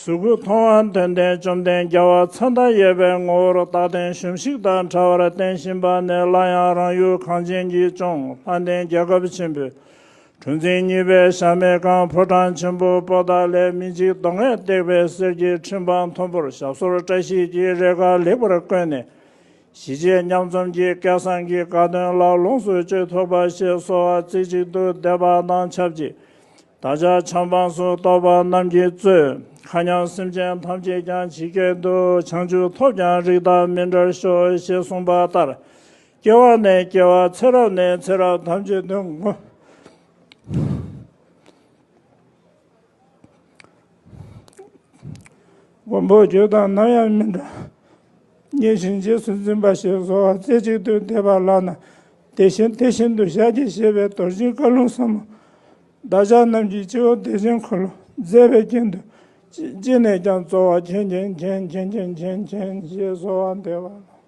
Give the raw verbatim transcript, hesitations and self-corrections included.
གཟུགས་སྐུ་མཐོང་བ་དོན་ལྡན་བཅོམ་ལྡན་རྒྱལ་བ་མཚན་དང་ཡོད་པའི་ངོ་བོར་རྟག་བརྟན་གཞོམ་གཞིག་དང་བྲལ་བར་བསྟན་བཞིན་པ་ནི། སླར་ཡང་རང་ཡུལ་གངས་ཅན་གྱི་ལྗོངས་ལྷ་ལྡན་རྒྱལ་ཁབ་ཆེན་པོའི་གྲུ་འཛིན་གཉིས་པའི་ཞྭ་མོའི་སྒང་ཕོ་བྲང་ཆེན་པོ་པོ་ཏཱ་ལའི་མི་འཇིགས་གདོང་ལྔས་བཏེགས་པའི་གསེར་གྱི་ཁྲི་འཕང་མཐོན་པོར་ཞབས་སོར་བཀྲ་ཤིས་ཀྱི་རེ་འགའ་ལེགས་པར་བཀོད་ནས། ཞི་བྱེད་མཉམ་འཛོམས་ཀྱི་སྐལ་བཟང་གི་དགའ་སྟོན་ལ་ལོངས་སུ་སྤྱོད་ཐུབ་པ་ཞེས་གསོལ་བ་རྩེ་གཅིག་ཏུ་འདེབས་པ་དང་ཆབས་ཅིག་བདག་ཅག་ཆབ་འབངས་སུ་གཏོགས་པ་རྣམས་ཀྱིས་གཙོས་མཁའ་མཉམ་སེམས་ཅན་ཐམས་ཅད་ཀྱང་ཇི་སྐད་དུ། བྱང་ཆུབ་ཐོབ་ཀྱང་རིགས་དང་མི་འབྲལ་ཤོག་ཞེས་གསུངས་པ་ལྟར། སྐྱེ་བ་ནས་སྐྱེ་བ། ཚེ་རབས་ནས་ཚེ་རབས་ཐམས་ཅད་དུ་མགོན་མགོན་པོ་ཁྱོད་དང་ནམ་ཡང་མི་འབྲལ། མཉེས་ཤིང་རྗེས་སུ་འཛིན་པ་ཞེས་གསོལ་བ་རྩེ་གཅིག་ཏུ་འདེབས་པ་ལགས་ན། དེ་བཞིན་དེ་བཞིན་དུ་ཤཱཀྱའི་གཞས་པའི་རྡོ་རྗེའི་བཀའ་ལུང་ཟབ་མོ། བདག་ཅག་རྣམས་ཀྱི་སྤྱི་བོ་བདེ་ཆེན་འཁོར་ལོ་མཛད་པའི་རྒྱན་དུ། ཅི་ཅི་ནས་ཀྱང་སྩོལ་བ་མཁྱེན་མཁྱེན་མཁྱེན་ཞེས་གསོལ་བ་འདེབས་པ་ལགས།